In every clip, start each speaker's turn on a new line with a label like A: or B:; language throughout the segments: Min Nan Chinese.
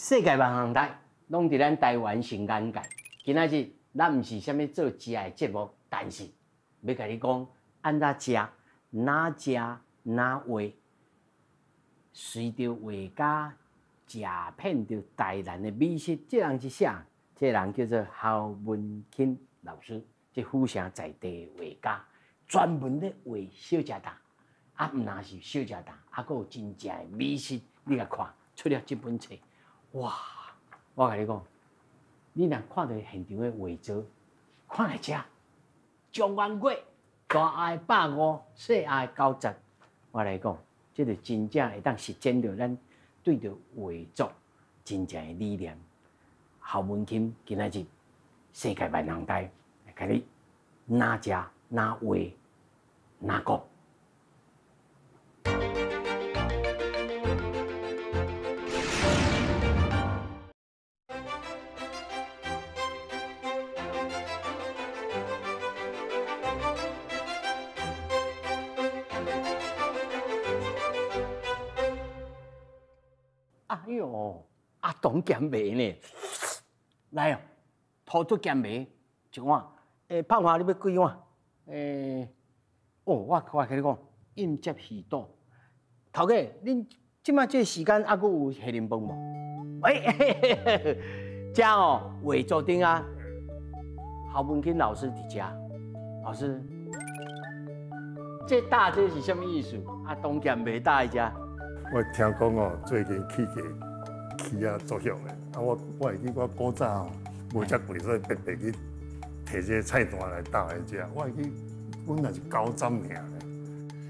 A: 世界萬行台，攏佇咱台灣上眼界。今仔日咱毋是啥物做食的節目，但是欲共你講，按怎食，哪食哪畫，隨著畫家食遍著台南的美食。這人是啥？這人叫做侯文欽老師，這府城在地的畫家，專門咧畫小食檔。啊，毋但是小食檔，啊，閣有真正的美食。你共看出了這本冊，哇！我共你講，你若看著現場的畫作，看來遮，狀元粿，大愛150，細愛90，我來講，這就真正會當實踐著咱對著畫作真正的理念。侯文欽今仔日世界萬人台來共你哪食哪畫哪講。哎喲，阿董鹹糜呢？來哦，土豆鹹糜一碗。欸，胖華，你欲幾碗？欸，哦，我共你講，應接魚肚。頭家，恁這擺這個時間猶閣有下啉飯無？喂，遮哦，畫作頂啊，侯文欽老師佇遮。老師，這搭這是啥物意思？阿董鹹糜搭佇遮。
B: 我聽講哦，最近起價起啊足凶的，啊我會記我古早吼無遮貴，所以特別去提這個菜單來搭來食。我會記阮若是90爾咧，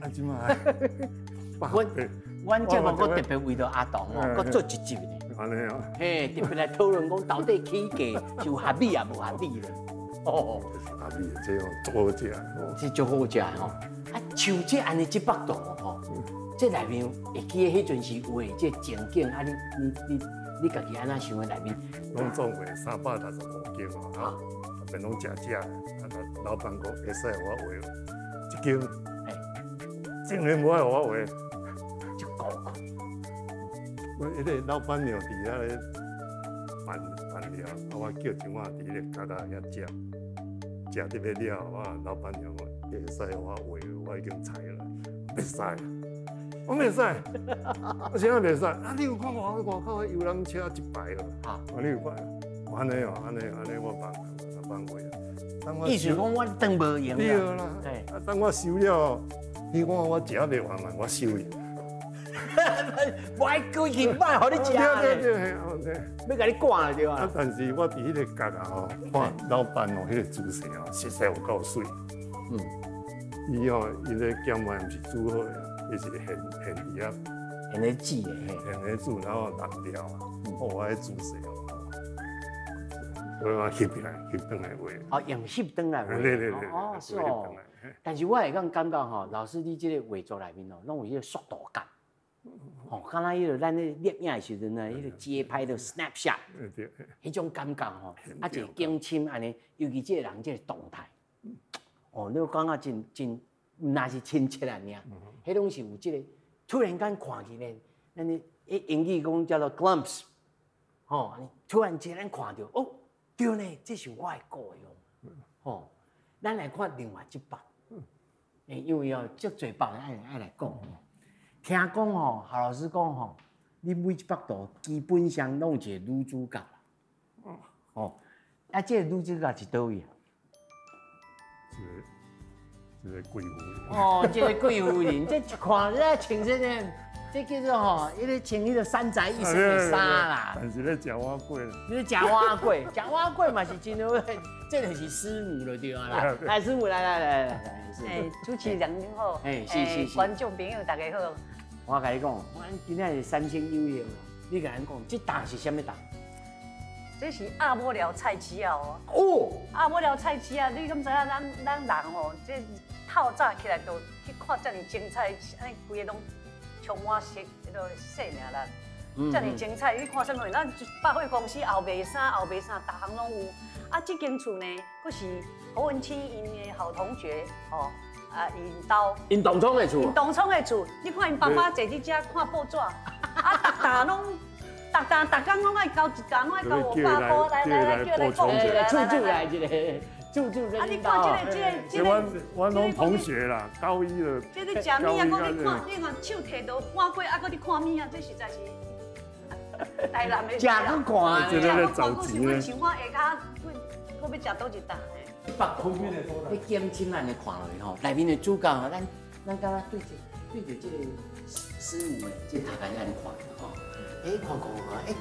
B: 啊這擺
A: 阮阮節目閣特別為著阿董哦，閣做一集呢。
B: 按呢哦。
A: 嘿，特別來討論講到底起價是有合理抑無合理咧。哦，
B: 合理的，這哦足好食。
A: 這足好食吼。啊，像這按呢這幅圖吼。這內面會記得彼陣時畫這情景，啊你家己按怎想的內面？
B: 攏總畫365間哦，啊，特別攏食食，啊，老闆講會使予我畫一間，竟然無愛予我畫，
A: 足高級。
B: 阮彼個老闆娘佇遐咧辦辦了，啊，我叫一碗佇彼個角仔遐食，食得欲了，我老闆娘講會使予我畫，我已經裁了，袂使。我袂使，我啥袂使？啊！你有看外外口的遊覽車一排哦？啊，你有看？按呢哦，按呢按呢，我放放過啊。
A: 意思講我當無閒。
B: 對啦。啊，等我收了，彼碗我食袂完嘛，我收去。
A: 無愛規氣擺予你食咧。對對對，欲共你趕了對啊。
B: 啊，但是我佇彼個角仔吼，看老闆哦，彼個姿勢哦，實在有夠媠。嗯。伊哦，伊咧鹹糜毋是煮好的。伊是現現佇遐，
A: 現咧煮的，
B: 現咧煮，然後滷料啊，哦，我彼姿勢哦，我翕起來，翕轉來畫。
A: 哦，用翕轉來畫。
B: 對對對。
A: 哦，是哦。但是我會當感覺吼，老師你這個畫作內面哦，攏有彼個速度感。哦，敢若彼個咱咧攝影的時陣啊，彼個街拍的 snapshot，彼種感覺吼，啊，一個景深按呢，尤其這個人這個動態，哦，你感覺真真。毋若是親切啊，爾，彼攏是有這個突然間看起來，咱咧英語講叫做 glimpse，吼，突然之間看著，哦，對呢，這是我的故鄉，吼，咱來看另外一幅，欸，因為哦，足濟幅愛愛來講，聽講吼，侯老師講吼，你每一幅圖基本上攏有一個女主角啦，吼，啊，這個女主角是佗位啊？
B: 是。這個貴婦人
A: 哦，這個貴婦人，這一看，這穿這個，這叫做吼，伊咧穿彼個三宅一生的衫啦。
B: 但是咧食碗粿。
A: 你咧食碗粿，食碗粿嘛是真好，這就是師母了對啊啦。來，師母來來來來來。
C: 欸，主持人您好。
A: 欸，是是是。
C: 觀眾朋友大家好。
A: 我共你講，我今仔是三星有幸，你共咱講，這擔是啥物擔？
C: 這是鴨母寮菜市仔哦。
A: 哦。
C: 鴨母寮菜市仔，你敢知影咱咱人吼，這透早起來就去看遮爾精彩，按呢規个攏充滿生彼个生命力。遮爾精彩，你看啥物？咱百貨公司後賣衫，後賣啥，逐項攏有。啊，這間厝呢，閣是侯文欽𪜶的好同學，吼啊，𪜶兜。
A: 𪜶同窗的厝。
C: 𪜶同窗的厝，你看𪜶爸爸坐佇遮看報紙，啊，逐逐攏。逐逐逐工攏愛交一工，攏愛交500箍，來來來，叫來講一下，
A: 處處來一個，處處
C: 啊！你看這個、這個、這個，
B: 阮阮攏同學啦，高一的。
C: 這個食物啊，閣你看，你看手提到半過，啊，閣你看物啊，這實在是台南的。
A: 食閣看，
B: 這個咧找錢咧。
C: 像我下跤，閣欲食佗一搭。
A: 北你檢親咱的看落去吼，內面的主角吼，咱咱敢若對著對著這個師母的這頭殼按呢看吼，欸看看看，欸，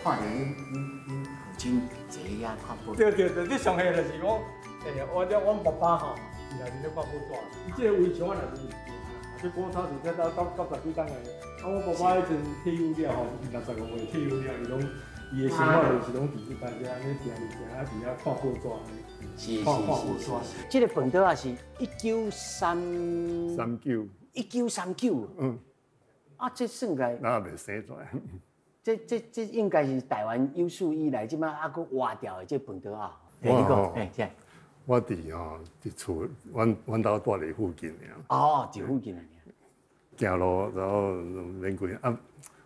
A: 看著恁恁恁父親坐遐看報。
D: 對對對，你上歲就是講，欸，我這阮爸爸吼，佇內面咧看報紙，伊這個圍牆仔內面是這古早伫遮到到九十幾冬的，啊，我爸爸彼陣退休了吼，65歲退休了，伊攏。伊的生活就是攏佇這擺遮按呢行嚟行，啊佇遐看報紙。
A: 是是是是。這個飯桌仔是一九三
B: 三九。
A: 1939。嗯。啊，這算來。
B: 那未生出來。
A: 這這這應該是台灣有史以來這擺猶閣活掉的這飯桌仔。你講，欸，這。
B: 我佇吼佇厝，阮阮兜住佇附近爾。
A: 哦，佇附近爾。
B: 行路然後免幾啊，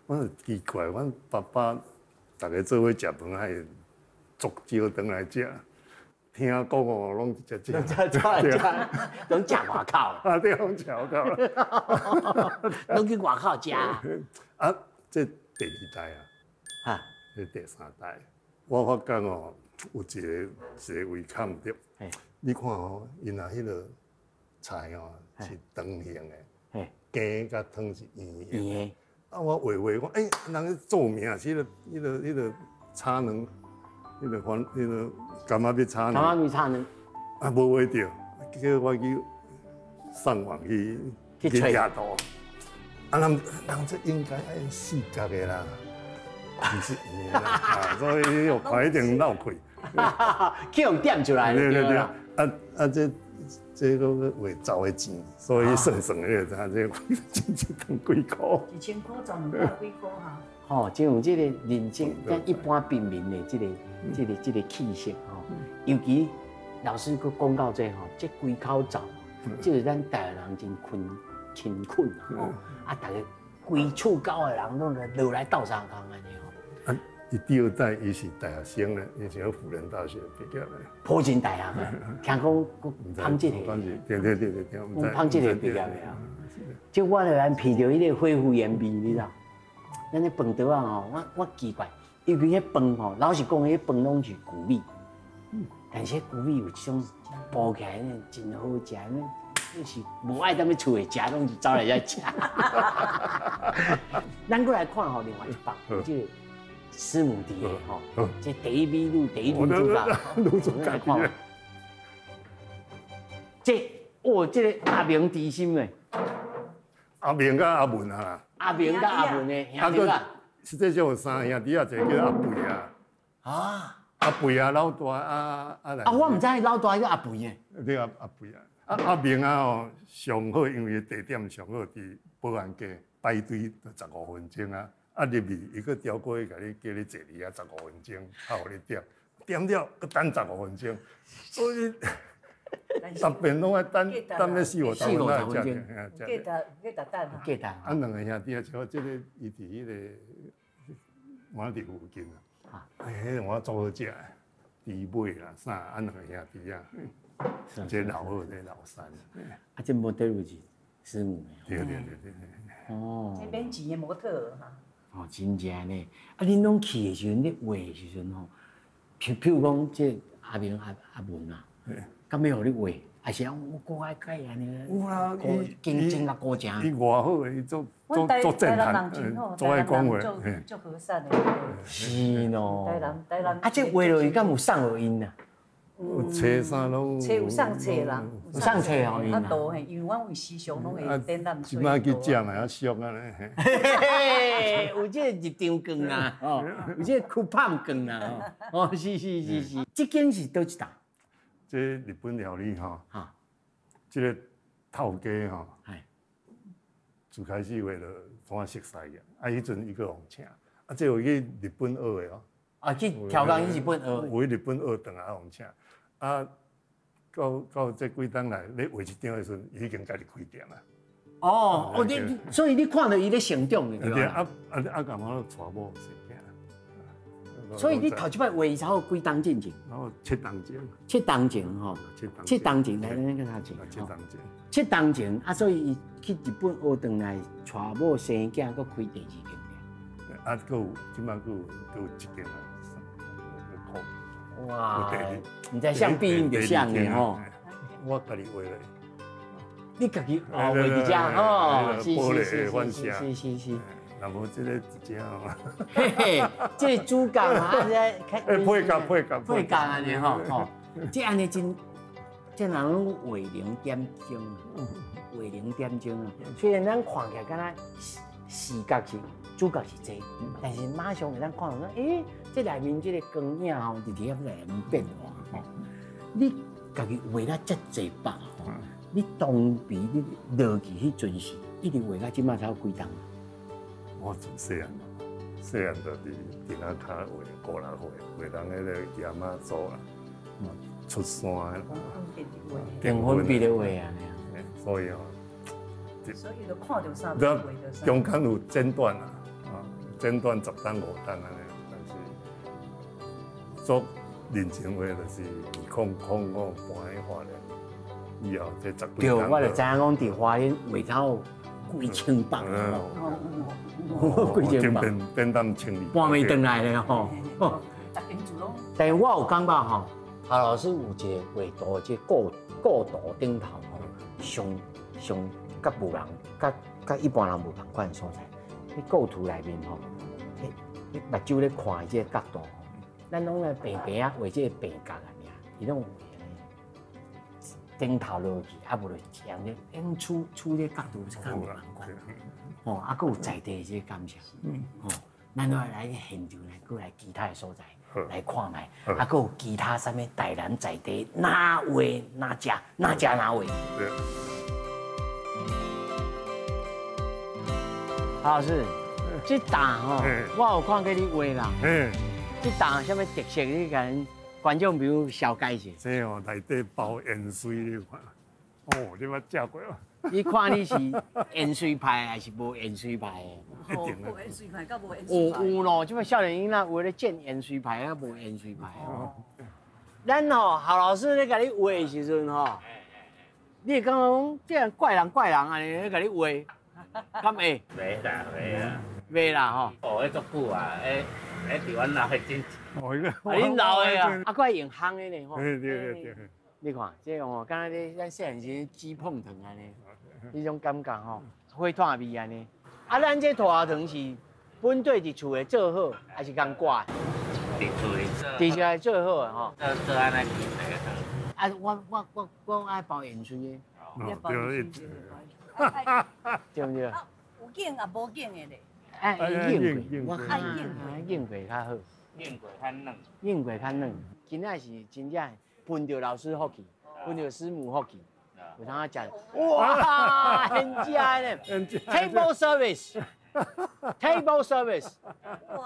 B: 我奇怪，阮爸爸。逐家做伙食飯，愛足少轉來食。聽講哦，攏食食
A: 食食，攏食外口。
B: 啊，對，攏食外口。
A: 攏去外口食。
B: 啊，這第二代啊，哈，這第三代，我發覺哦，有一個一個位較毋對。你看哦，𪜶若彼個菜哦是長形的，羹佮湯是圓的。啊！我畫畫講，欸，人咧做名是彼個、彼個、彼個炒卵，彼個番、彼個柑仔蜜炒卵。
A: 柑仔蜜炒卵。
B: 啊，無畫著，叫我去上網去去查圖。啊，人人這應該愛四角的啦，毋是圓的啦，啊，所以又看一定鬧開。
A: 去予點出來。
B: 對對對。啊啊，這。這個畫走的錢，所以算算你就知影這真正當幾箍。
C: 1000箍十兩百幾箍哈。
A: 吼，就用這個人生，咱一般平民的這個、這個、這個氣息吼。尤其老師閣講到這吼，這規口灶，這是咱台灣人真困勤困吼。啊，逐家規厝狗的人攏來落來鬥相共按呢吼。
B: 伊第二代伊是大學生咧，伊是輔仁大學畢業的。
A: 普仁大學的，聽講講這個。
B: 對對對對對。
A: 講胖這個畢業的啊。這我就按聞著彼個灰灰煙味，你知？咱那飯桌仔吼，我我奇怪，尤其彼飯吼，老實講，彼飯攏是穀米，但是彼穀米有一種煲起來真好食，那是無愛踮咧厝內食，攏是走來遮食。咱閣來看吼，另外一幅，這個。師母佇的吼，這第一美女，第一女主角，
B: 女主角看。
A: 這哦，這個阿明之心的。
B: 阿明佮阿文啊。
A: 阿明佮阿文的兄弟啊。
B: 實際上有三兄弟啊，一個叫阿肥啊。啊。阿肥啊，老大啊啊
A: 啊，我毋知老大叫阿肥的。
B: 對啊，阿肥啊，啊阿明啊吼，上好，因為地點上好，佇保安街排隊15分鐘啊。啊入去，伊閣調過去，共你叫你坐佇遐十五分鐘，較予你點，點了閣等十五分鐘，所以逐遍攏愛等等欲四五十分鐘才食。
C: 價值價值等
A: 啊。價值。
B: 啊，兩个兄弟啊，像這個伊佇彼個，我佇附近啊，哎，彼個我足好食的，豬尾啦啥，啊兩个兄弟啊，這老二，這老三。
A: 啊，這模特兒是師母
B: 的。對對對對對。
A: 哦。
C: 這免錢的模特兒哈。
A: 哦，真正呢！啊，恁攏去的時陣，咧畫的時陣吼，譬譬如講，這阿明阿阿文啊，敢欲予你畫？還是講我閣愛改按呢？
B: 有啦，
A: 伊競爭啊，過程。
B: 伊偌好的，伊做做做正談，做愛講話，
C: 足和善的。
A: 是喏。
C: 台南台南。
A: 啊，這畫落去敢有送予𪜶啊？
B: 有冊啥攏。
C: 冊有送冊啦，
A: 有送冊予𪜶。
C: 較多嘿，因為阮有時常攏會展覽。
B: 這擺去食嘛，較俗按呢。
A: 嘿嘿，有這個入場券啊，哦，有這個 coupon 券啊，哦，是是是是。這間是佗一搭？
B: 這日本料理吼，這個頭家吼，自開始畫就怎熟似嘅，啊，彼陣伊閣予請，啊，這有去日本學的哦。
A: 啊，去調工去日本學。
B: 有去日本學轉來予請，啊，到到這幾冬來咧畫這張的時陣，伊已經家己開店啊。
A: 哦哦，你所以你看到伊咧成長的對吧？
B: 啊啊啊！共我娶某生囝。
A: 所以你頭一擺畫伊差不多幾冬進前？
B: 然後七冬前。
A: 七冬前吼。七冬前來，咱個較前。
B: 七冬前。
A: 七冬前啊，所以伊去日本學轉來，娶某生囝，閣開第二間店。
B: 啊，閣有這擺閣有閣有一間啊，
A: 哇！毋知像必應就像的吼。
B: 我家己畫咧。
A: 你家己哦畫佇遮吼，是是是是是是是。
B: 若無這個一隻吼。
A: 嘿嘿，這個主角啊，這
B: 配角配角
A: 配角按呢吼吼，這按呢真，這人攏畫龍點睛，畫龍點睛啊。雖然咱看起來敢若視覺是主角是這，但是馬上會當看到講，欸，這內面這個光影吼，佇佇遐內面變化吼。你家己畫了遮濟幅吼，你當比你落去彼陣時，一直畫到這馬才有幾冬？
B: 我從細漢，細漢就佇田仔跤畫5、6歲，畫人彼個爺媽祖啦，出山啦，
A: 電粉筆咧畫啊，
B: 所以哦，
C: 所以就看著啥畫著啥。
B: 中間有間斷啊，間斷10冬5冬按呢，但是做認真畫就是2005搬去花蓮以後，這十幾冬。
A: 對，我就知影講佇花蓮畫頭幾千幅哦，幾千幅，
B: 變當千二，
A: 搬袂轉來咧吼。但是我有感覺吼，何老師有一個畫圖，這個構圖頂頭吼，上上佮無人，佮一般人無仝款所在。彼構圖內面吼，你目睭咧看的這個角度，咱攏來平平仔畫這個平角啊，爾，伊攏畫頂頭落去，啊無就像咧，用處處理角度是較無仝款。哦，啊，閣有在地的這個感受。哦，咱來來現場來，閣來其他的所在來看覓，啊，閣有其他啥物台南在地哪畫哪食哪食哪畫。
B: 對。
A: 何老師，這檔吼，我有看過你畫啦。這檔啥物特色？你共觀眾朋友紹介一下。
B: 這哦，內底包芫荽，你看。哦，你捌食過無？
A: 你看你是芫荽派還是無芫荽派的？
B: 一定
C: 有芫荽派佮無芫荽派。
A: 有咯，這擺少年囡仔有咧剪芫荽派，佮無芫荽派。咱吼何老師咧共你畫的時陣吼，你會感覺講這人怪人怪人按呢咧共你畫，敢會？
E: 袂啦，袂啦。
A: 袂啦吼。
E: 哦，彼足久啊，彼佇阮老的真。
B: 哦，彼個。
A: 啊，恁老的啊，啊，閣愛用烘的呢吼。
B: 對對對。
A: 你看，這吼，敢若咧咱細漢時雞椪糖按呢，彼種感覺吼，火炭味按呢。啊，咱這塗仔糖是本地佇厝的做好，還是共掛？
E: 佇厝裡做。
A: 佇厝內做好的吼。
E: 做按呢去的。
A: 啊，我愛包芫荽的。
B: 哦，對。
A: 對毋對？
C: 有景也無景的咧。
A: 愛硬過，我
C: 愛硬
A: 硬過較好。
E: 硬過較軟。
A: 硬過較軟，今仔是真正分著老師福氣，分著師母福氣，有通食。哇，現食的呢！Table service，table service。
C: 哇！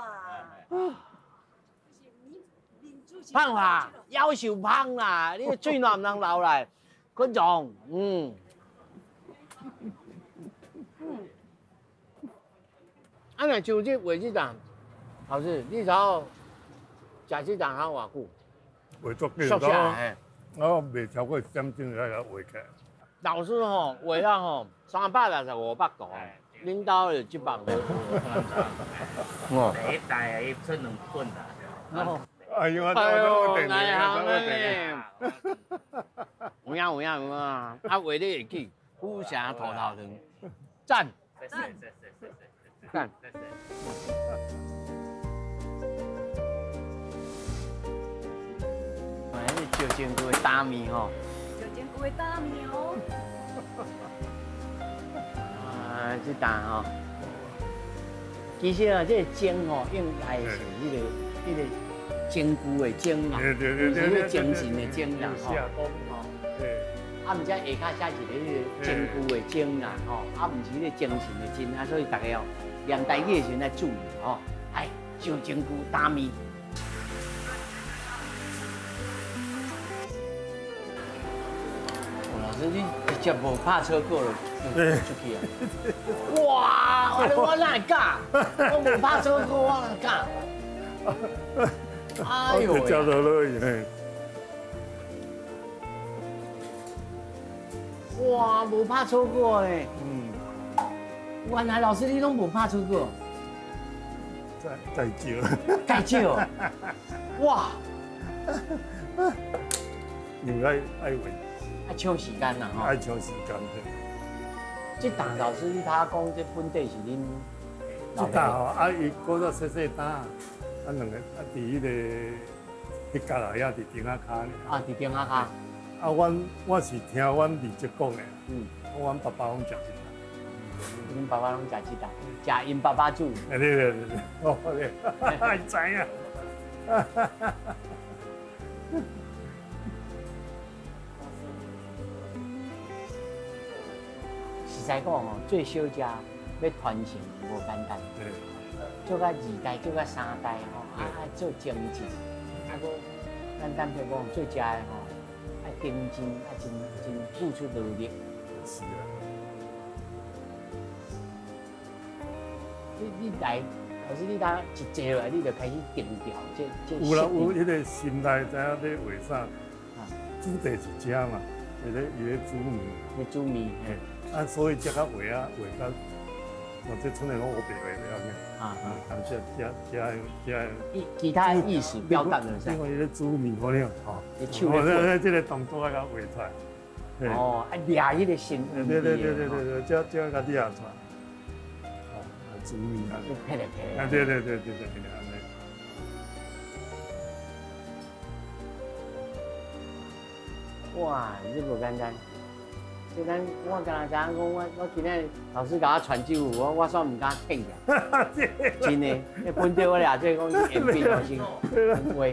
A: 芳啦，夭壽芳啦，你嘴爛毋通流來，觀眾，嗯。啊，若像這畫這檔，老師，你知影食這檔還偌久？
B: 畫足久，我未超過一點鐘就共畫起來。
A: 老師吼畫了吼365幅圖，恁兜就這幅。哦。
E: 第一代啊，伊出兩本啦。
A: 哦。
B: 哎呦，我我定
A: 有影有影有影，啊畫你會記，府城塗頭糖，讚。
C: 讚。
A: 讚。石精菇的打面吼，
C: 石精菇的打面哦。
A: 啊，這档吼，其實啊，這個蒸吼應該是彼個精菇的精啦，毋是彼個精神的精啦吼。啊，毋知下跤寫一個彼個精菇的精啦吼，啊，毋是彼個精神的精啊，所以大家哦，念台語的時陣愛注意吼。來，石精菇打面。老師，你直接無拍車過了，出去啊！哇！我哪會敢？我無拍草稿，我哪敢？哎呦！
B: 食落落去呢。
A: 哇！無拍草稿呢。嗯。原來老師你攏無拍草稿。
B: 再少。
A: 再少。哇！
B: 因為愛畫。
A: 愛搶時間啦，吼。
B: 愛搶時間。
A: 這檔老師你頭講，這本底是恁。
B: 這檔吼，啊，伊古早細細擔，啊兩個啊，佇彼個彼角仔遐佇頂仔跤爾。
A: 啊，佇頂仔跤。
B: 啊，我是聽阮二叔講的，阮爸爸攏食這檔。
A: 恁爸爸攏食這檔，食𪜶爸爸煮。
B: 對對對對，哦對，伊知影。
A: 實在講吼，做小食要傳承無簡單。
B: 對。
A: 做到二代，做到三代吼，啊做精進，啊閣咱坦白講，做食的吼，愛精進，啊真真付出努力。
B: 是啊。
A: 你來，老師你當一坐落來，你就開始定調，這。
B: 有啦，有彼個心內知影咧畫啥，主題是這嘛，伊咧煮麵。
A: 咧煮麵。
B: 啊，所以這較畫啊畫甲，我這出來攏烏白畫袂要緊。啊啊，這
A: 其他意思表達就
B: 是。因為伊咧煮麵可能吼，我這個動作啊，共畫出來。
A: 哦，啊，掠彼個心。
B: 對對對對對對，這共掠出來。哦，煮麵啊。
A: 撇來撇來。
B: 啊，對對對對對，按呢。
A: 哇，這無簡單。這咱我敢若知影講，我今仔老師共我傳酒，我煞毋敢退起來。真的，那本底我掠做講鉛筆老師画。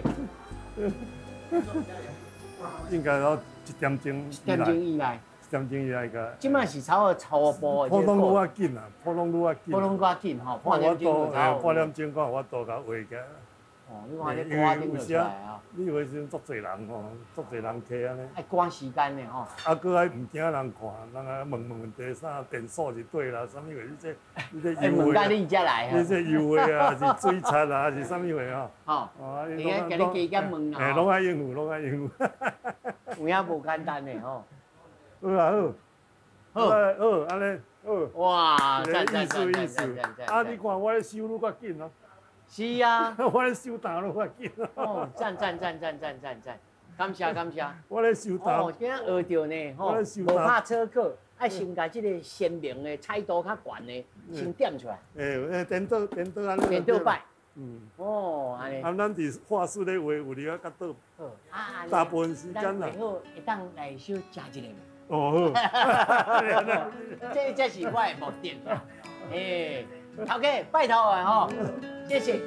B: 應該到一點鐘。
A: 一點鐘以內。
B: 一點鐘以內個。
A: 這擺是差不多初步的。
B: 普通愈較緊啊，普通愈較緊。
A: 普通較緊吼，半點鐘就
B: 差。半點鐘看有法度共畫起來。
A: 哦，你看這歌頂就出來啊！
B: 你有時陣足濟人吼，足濟人客按呢。
A: 愛趕時間的吼。
B: 啊，閣愛毋驚人看，人啊問問題啥電數是對啦，啥物貨？你這優惠。
A: 你才來
B: 你這優惠啊，是水漆啊，是啥物貨吼？
A: 吼。哦，會使共你加減問啊。
B: 欸，攏愛應付，攏愛應付。
A: 有影無簡單的吼。
B: 好啊好。好。好，按呢好。
A: 哇，讚讚讚讚讚！
B: 啊，你看我咧收愈較緊哦。
A: 是啊，
B: 我咧收擔愈較緊。
A: 哦，讚讚讚讚讚讚讚，感謝感謝。
B: 我咧收擔。
A: 哦，今仔學著呢，吼，無拍草稿，愛先共這個鮮明的彩度較懸的先點出來。
B: 欸，顛倒顛倒按呢。
A: 顛倒擺。嗯。哦，按呢。
B: 啊，咱佇畫室咧畫，有哩啊較倒。
A: 好，啊，
B: 大部分時間啦。
A: 咱好會當來小食一下。
B: 哦好。
A: 這才是我的目的。欸，頭家拜託的吼，謝謝。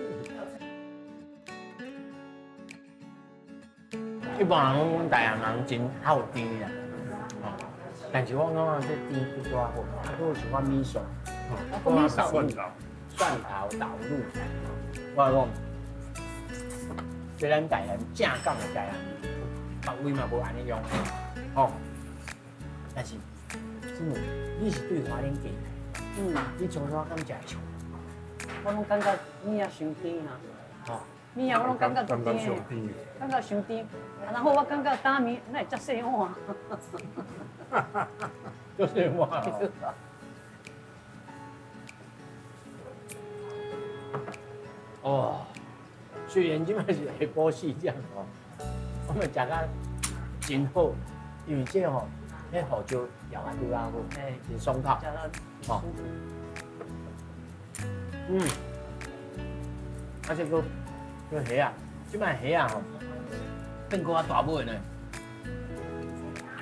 A: 一般人講阮台南人真好甜啦，吼，但是我感覺這甜不多好，啊，閣有一款米線，
C: 吼，米線，
A: 蒜頭導入，我講，這咱台南正港的台南，別位嘛無按呢用，吼，但是，師母，你是對花蓮過來？嗯，你初初敢食會笑？
C: 我攏感覺物仔傷甜啊！
A: 吼，
C: 物仔我攏感覺甜，感覺傷甜。啊，然後我感覺擔麵哪會遮細碗？
A: 遮細碗。哦，雖然這擺是下晡4點吼，我們食甲真好，因為這吼，那胡椒調啊拄啊好，真爽口。吼，嗯，啊這個這蝦仔，這擺蝦仔吼變閣較大尾呢。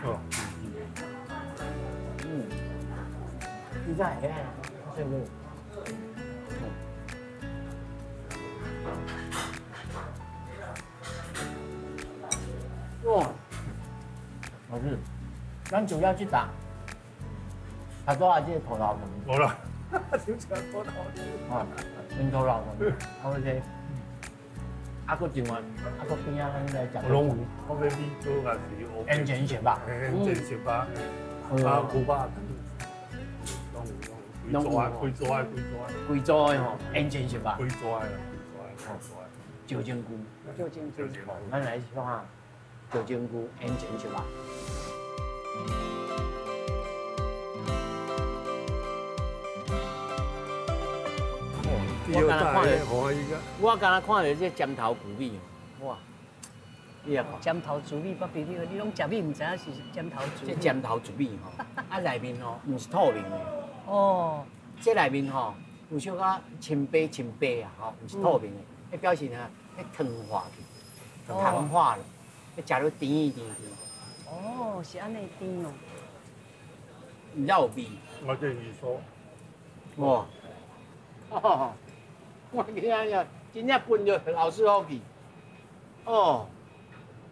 B: 哦，
A: 嗯，你知虾仔这个，哇，老師，咱主要去打。他多啊，這個土豆粉。
B: 無啦，少食土豆粉。
A: 啊，用土豆粉，好食。啊，閣另外，啊，閣邊仔咱來食。
B: 攏有，我欲米糕也是。
A: 鹽煎熟肉。
B: 鹽煎熟肉，啊，牛肉湯。规组的，规组的，规组的，
A: 规组的吼，烟前是吧？
B: 规组的啦，规组的，规组的。
A: 酒精菇，
C: 酒精
B: 酒精。
A: 咱来看下酒精菇烟前是吧？
B: 我敢若看著，
A: 我敢若看著这尖头牛米，哇！你也看。
C: 尖头猪米，捌朋友，你拢食米，毋知影是尖头猪。
A: 这尖头猪米吼，啊内面吼毋是透明的。
C: 哦。
A: 这内面吼有小可深白深白啊，吼，毋是透明的，彼表示呢，彼糖化去，糖化了，彼食落甜甜甜。
C: 哦，是按呢甜哦。
A: 毋知有味。
B: 我这鱼酥。
A: 哇。哦。我今日真正分着老师好去，哦，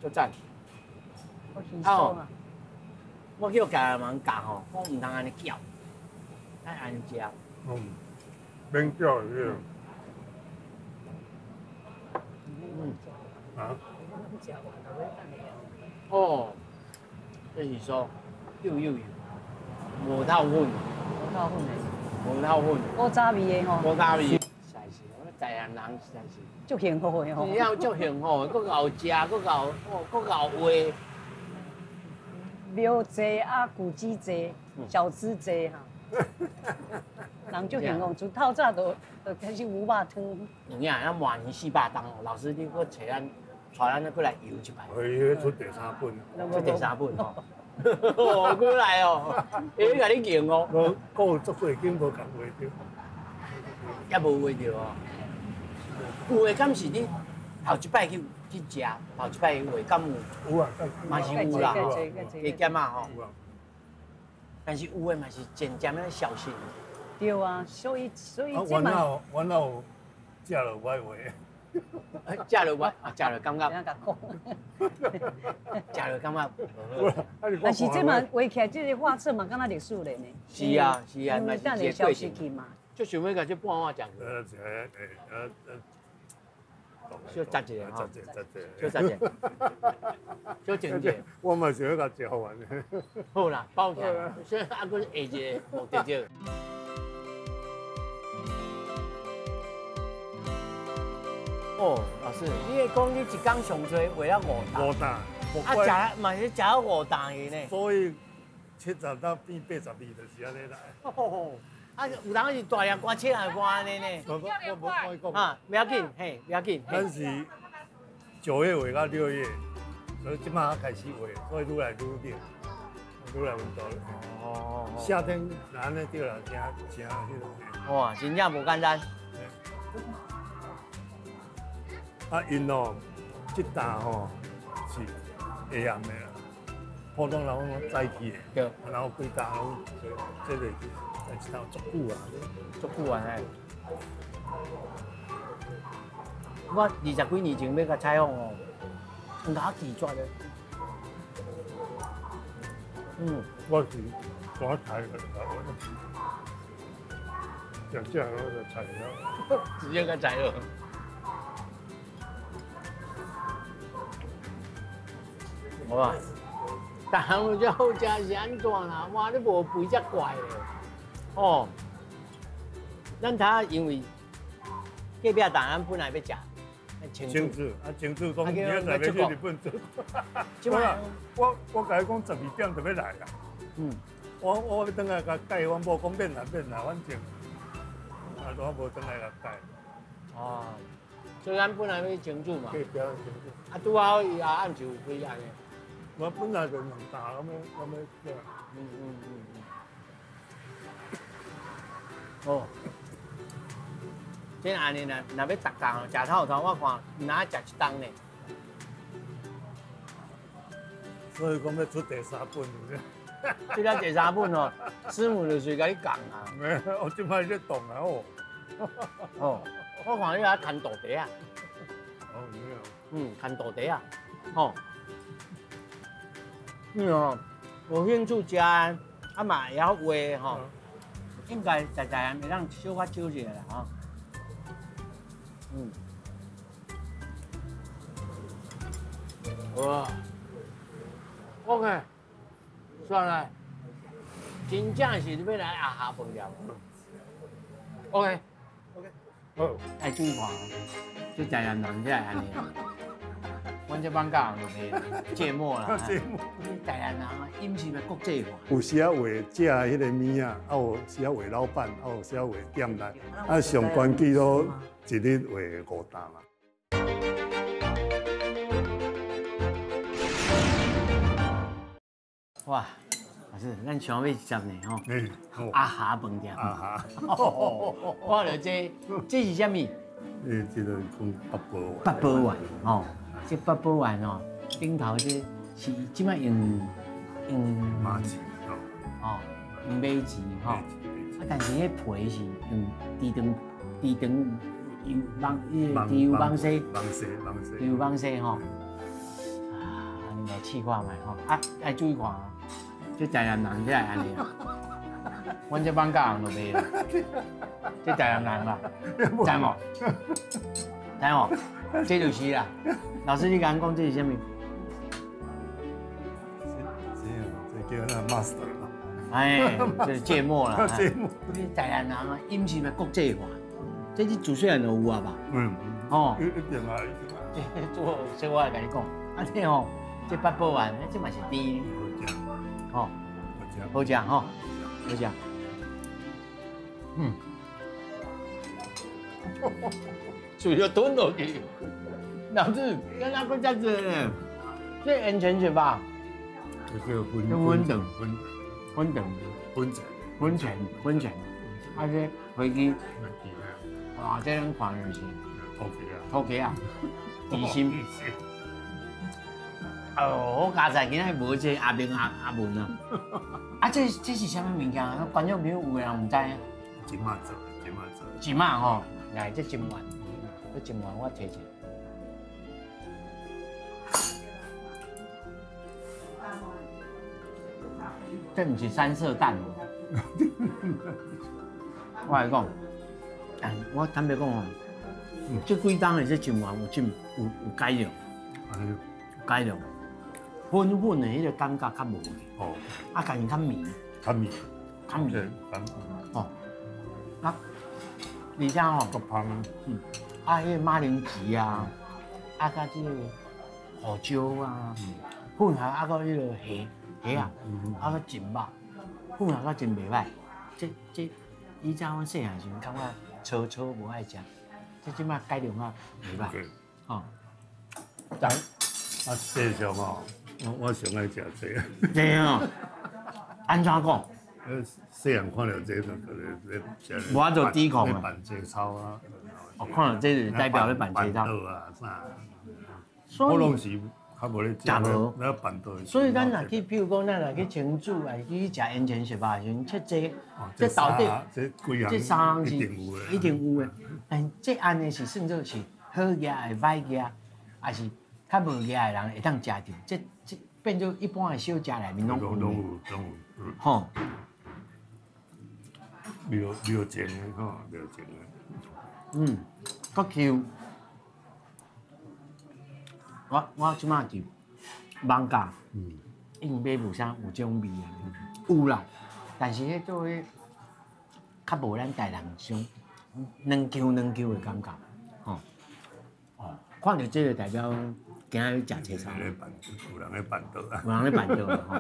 A: 足赞。
C: 啊！
A: 我叫家人教吼，讲毋通按呢搅，爱按呢食。
B: 嗯，免搅是。
A: 嗯。
B: 啊？
A: 哦，这是说又又又，无透粉。
C: 无透粉的。
A: 无透粉。
C: 古早味的吼。
A: 古早味。台南人实在是
C: 足幸福的吼，
A: 真正足幸福的，阁𠢕食，阁𠢕哦，阁𠢕画。
C: 庙济啊，古迹济，小吃济哈。人足幸福，自透早就开始牛肉汤。
A: 有影，咱满年400冬哦，老师你阁揣咱，带咱阁来游一摆。
B: 伊出第三本。
A: 出第三本吼。哦，阁来哦，会共你敬哦。
B: 我顾足过经无共画著。
A: 也无画著哦。有的敢是你头一摆去食，头一摆去画，敢有？
B: 有啊，
A: 嘛是有啦，加减啊吼。但是有的嘛是渐渐咧消失。
C: 对啊，所以这嘛。
B: 我哪有食落歹话？
A: 食落歹啊，食落感觉。食落感觉。
C: 但是这嘛画起来，这个画册嘛，敢若历史咧呢。
A: 是啊，是啊，嘛是一个过程
C: 嘛。
A: 就想欲共这半碗食。小夹一下吼，小夹一下，小静一下。
B: 我嘛想欲共食完。
A: 好啦，包起来，所以啊，阁下一个目的地。哦，老师，你会讲你一工上济画了5担。
B: 5担。
A: 啊，食嘛是食了5担去呢。
B: 所以70到变82就是按呢来。
A: 啊，有当是大粒歌，细粒歌按呢呢。
B: 我
A: 啊，不要紧，嘿，不要紧。
B: 咱是9月画到6月，所以这马开始画，所以愈来愈冷，愈来温度。哦。夏天若按呢对啦，真真彼个。
A: 哇，真正无简单。
B: 啊，𪜶哦，这担吼是下暗的啦，普通人拢早起的，
A: 对，
B: 然后规家拢这个。一头足久啊，
A: 足久啊嘿！我20几年前欲共采访哦，毋敢拒绝咧。嗯，
B: 我是赶菜个，食食我就菜了，
A: 直接共菜了。好啊，但有这好食是按怎啦？哇，你无肥才怪咧！哦，咱头因为隔壁档咱本来欲食
B: 清煮，啊清煮讲明仔载欲去日本做。我共伊讲12点就欲来啦。嗯，我欲转来共改，阮某讲免啦免啦，反正啊我无转来共改。
A: 哦，所以咱本来欲清煮嘛。
B: 隔壁清煮。
A: 啊，拄好伊也暗时有开按呢。
B: 我本来就两担咁样咁样食。
A: 哦，这按呢，若欲逐工哦，食透透，我看毋若食一冬呢。
B: 所以讲欲出第三本，是毋是？
A: 出了第三本哦，师母就是共你讲啊。
B: 没，我这摆咧动啊哦。
A: 哦，我看你遐牵徒弟啊。
B: 哦，有。
A: 嗯，牵徒弟啊，吼。嗯哦，有兴趣食，啊嘛会晓画吼。应该在台湾会当小可少一下啦，吼。嗯。哇。OK，算了，真正是欲来阿下饭店。OK，
B: 好，
A: 爱注意看，这台南人才会按呢。阮这艋舺人就袂芥末啦。
B: 芥末。
A: 台南人啊，饮食的国际化。
B: 有时仔画食彼个物仔，啊有时仔画老板，啊有时仔画店内，啊上悬纪录一日画五担嘛。
A: 哇，老师，咱想欲食呢吼。阿霞饭店。
B: 阿霞。
A: 我著这，这是啥物？
B: 这个讲八宝丸。
A: 八宝丸吼，这八宝丸哦，顶头这是这摆用用
B: 马钱吼，
A: 哦，用马钱吼。啊，但是彼皮是用猪肠、猪肠油网、猪油网丝、
B: 网丝、网丝、
A: 猪油网丝吼。啊，你来试看觅吼，啊，爱注意看哦，这台南人才会按呢。阮这艋舺人就袂啦，这台南人啦，知无？知无？这就是啦。老师，你敢讲这是啥物？
B: 这叫那 master 嘛。
A: 哎，这是芥末啦。
B: 芥末。
A: 你台南人啊，饮食的国际化，这你自细汉就有啊吧？
B: 嗯。
A: 哦。
B: 一定啊，一定啊。
A: 这做这我来共你讲，啊这吼，这八宝丸，这嘛是甜。
B: 好食。
A: 吼。
B: 好食。
A: 好食吼。好食。嗯。嘴就吞落去。老师，敢若阁遮济呢？这完全是吧？
B: 这叫粉
A: 粉肠，
B: 粉
A: 粉肠，
B: 粉肠，
A: 粉肠，粉肠。啊，这飞机，哇，这种看就是
B: 土鸡啊，
A: 土鸡啊，甜心。哦，好佳哉，今仔无这阿明阿阿文啊。啊，这是啥物物件？观众朋友有的人毋知。
B: 一马做，一马做。
A: 一马吼，来这真丸，这真丸我提一下。这毋是三色蛋哦。我来讲，哎，我坦白讲哦，这几冬的这真丸有进有有改良，有改良，粉粉的彼个感觉较无去。
B: 哦。
A: 啊，家己较绵。
B: 较绵。
A: 较绵。哦。啊，而且吼，
B: 够香。
A: 啊，彼个马铃薯啊，啊，佮这个胡椒啊，混合啊，佮彼个虾虾啊，啊，佮真肉，混合甲真袂歹。这以前阮细汉时阵感觉粗粗无爱食，这这摆改良啊袂歹。吼。
B: 但啊，世上吼，我上爱食这个。
A: 对哦。按怎讲？
B: 细汉看著这个，就咧食。
A: 无法度抵抗啊。
B: 办节操啊。
A: 哦，看著这就代表咧办节操。
B: 啊啥。我拢是较无咧食，咧办桌。
A: 所以咱若去，比如讲，咱若去青主，还是去食烟前食饭的时阵，切这，这到底
B: 这
A: 三项是
B: 一定有的，
A: 一定有的。但这按呢是算做是好额的、歹额，还是较无额的人会当食著？这变做一般的小食内面拢有。
B: 拢有，拢有。
A: 吼。
B: 苗苗情的吼，苗情的。
A: 嗯，阁 Q。我这摆伫艋舺，已经买无啥有这种味啊，有啦，但是彼做彼较无咱台南种软 Q 软 Q 的感觉，吼，哦，看著这个代表今仔日食青草。
B: 有人咧办桌啊，
A: 有人咧办桌吼。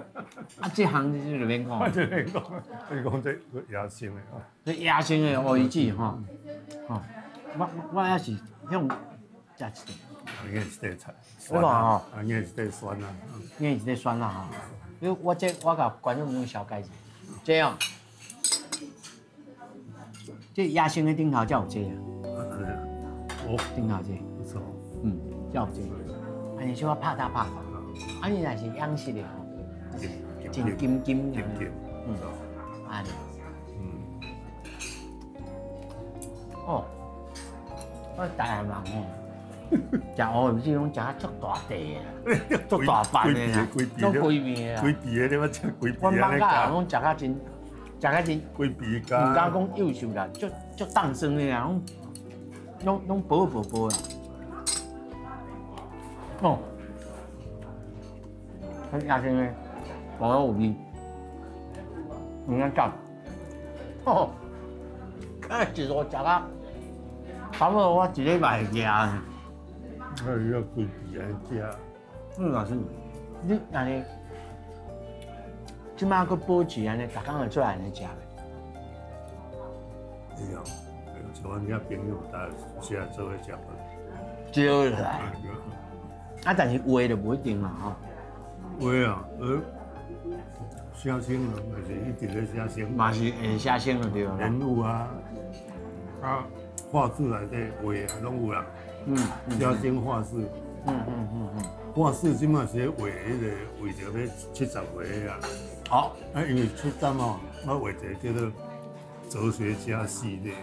A: 啊，这项你就免讲。
B: 这免讲，你讲这野生的哦。
A: 这野生的乌鱼子吼，吼，我也是向食一块。
B: 应该是块菜，
A: 我讲吼，
B: 应该是块酸啊，
A: 应该是块酸啦吼。因为我这我共观众朋友小解释，这样，这野生的顶头才有这啊。
B: 哦，
A: 顶头这，
B: 不错。嗯，
A: 才有这。按呢小可拍打拍打，按呢若是养殖的吼，真金金
B: 金金，
A: 嗯，按呢，哦，我台南人吼。食乌鱼子拢食足大块的，足大瓣的啦，拢规片的啦。
B: 规片的，你捌食规片？
A: 阮艋舺人拢食较真，食较真。
B: 规片加。
A: 毋敢讲幼秀啦，足足当酸的啦，拢薄薄薄啦。哦，很野生的，薄有味，唔敢讲。哦，啊，一路食啊，差不多我一禮拜會食。
B: 啊，要規皮來食。
A: 嗯，老師，你按呢，這擺閣保持按呢，逐工會出來按呢食袂？
B: 會哦，像阮遐朋友，大家時啊做伙食飯。
A: 招來。啊，但是畫就無一定嘛，吼。
B: 畫啊，寫生啊，嘛是一直咧寫生。
A: 嘛是會寫生就對啦。
B: 人物啊，啊，畫室內底畫啊，攏有啦。寫生畫室。畫室這馬是咧畫彼個為著欲70歲啊。
A: 哦。
B: 啊，因為出展哦，我畫一個叫做哲學家系列。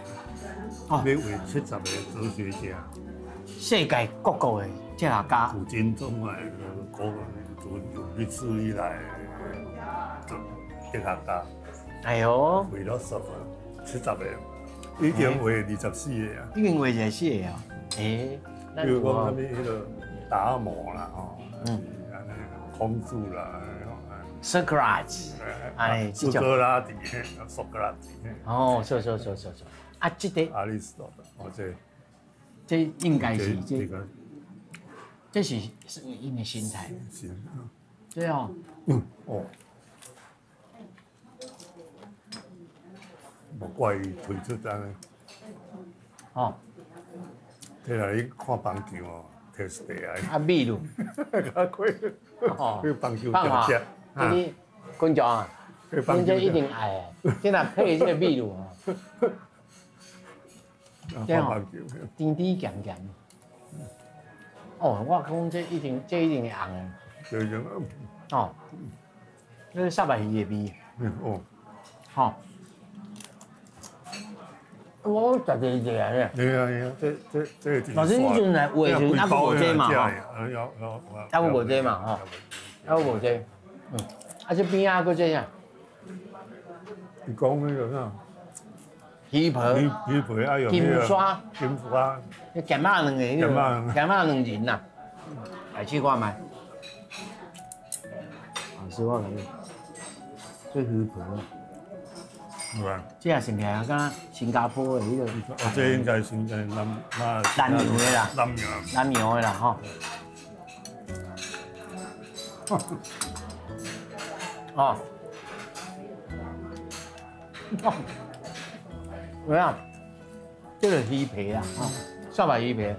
B: 哦。欲畫70個哲學家。
A: 世界各國的哲學家。
B: 古今中外，古從有歷史以來的哲學家。
A: 哎喲。
B: 畫了70個，已經畫24個啊。
A: 已經畫24個啊。欸。
B: 比如講啥物彼個達摩啦，吼，按呢孔子啦，
A: 蘇格拉底，哎，
B: 蘇格拉底，蘇格拉底。
A: 哦，是是是是是。啊，這個。
B: 亞里士多德，哦，這。
A: 這應該是這，這是是𪜶的心態。
B: 是。
A: 對哦。
B: 嗯，哦。無怪伊推出按呢。
A: 哦。
B: 摕來你看棒球哦，摕一塊來。
A: 啊，秘魯。
B: 較貴。哦。去棒球場食。
A: 這你觀眾啊，恁這一定愛的，這若配這個秘魯哦。這吼，甜甜鹹鹹。哦，我講這一定，這一定會紅的。
B: 對對。
A: 哦。這個沙白魚的味。
B: 哦。
A: 吼。我食一個啊，
B: 對啊對啊，這這。
A: 老師，你陣來畫時，還閣無這嘛吼？還閣無這嘛吼？還閣無這，嗯，啊這邊仔閣這啥？
B: 伊講彼個啥？
A: 魚皮。
B: 魚皮啊，用
A: 金沙。
B: 金沙。
A: 鹹肉兩個，鹹肉兩人呐。來試看覓。老師，我共你，這魚皮。這也是毋是啊？敢新加坡的彼個？
B: 哦，這應該是南南
A: 南洋的啦。
B: 南洋。
A: 南洋的啦，吼。哦。哦。有影？這個魚皮啦，吼，啥物魚皮？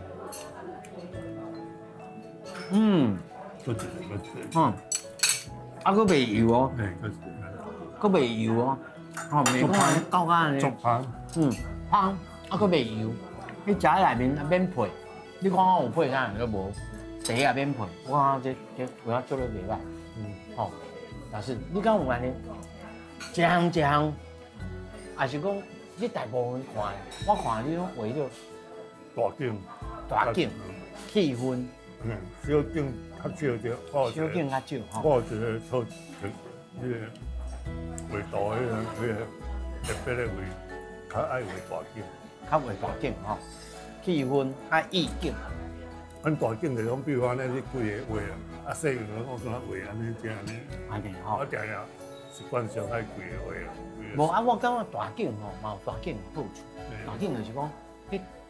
A: 嗯。
B: 閣一個，閣一個。
A: 嗯。啊，閣袂油哦。
B: 嘿，閣一
A: 個。閣袂油哦。哦，袂講夠按呢。
B: 足香。
A: 嗯，香，啊，閣袂油。你食喺內面啊免配，你看我有配啥物都無，茶也免配。我感覺這有影做得袂歹。嗯，吼，老師，你敢有按呢？一項一項，還是講你大部分看，我看你攏畫著
B: 大景，
A: 大景，氣氛。
B: 嗯，小景較少著，
A: 小景較少吼。
B: 我有一個錯，彼個。畫圖彼個、彼個特別的畫，較愛畫大景，
A: 較畫大景吼，氣氛較意境。
B: 阮大景就講，比如講按呢，你規个畫啊，啊細景我敢若畫按呢，這按呢，
A: 按呢吼。
B: 我定定習慣上愛規个畫啊。
A: 無啊，我感覺大景吼，嘛有大景的好處。大景就是講，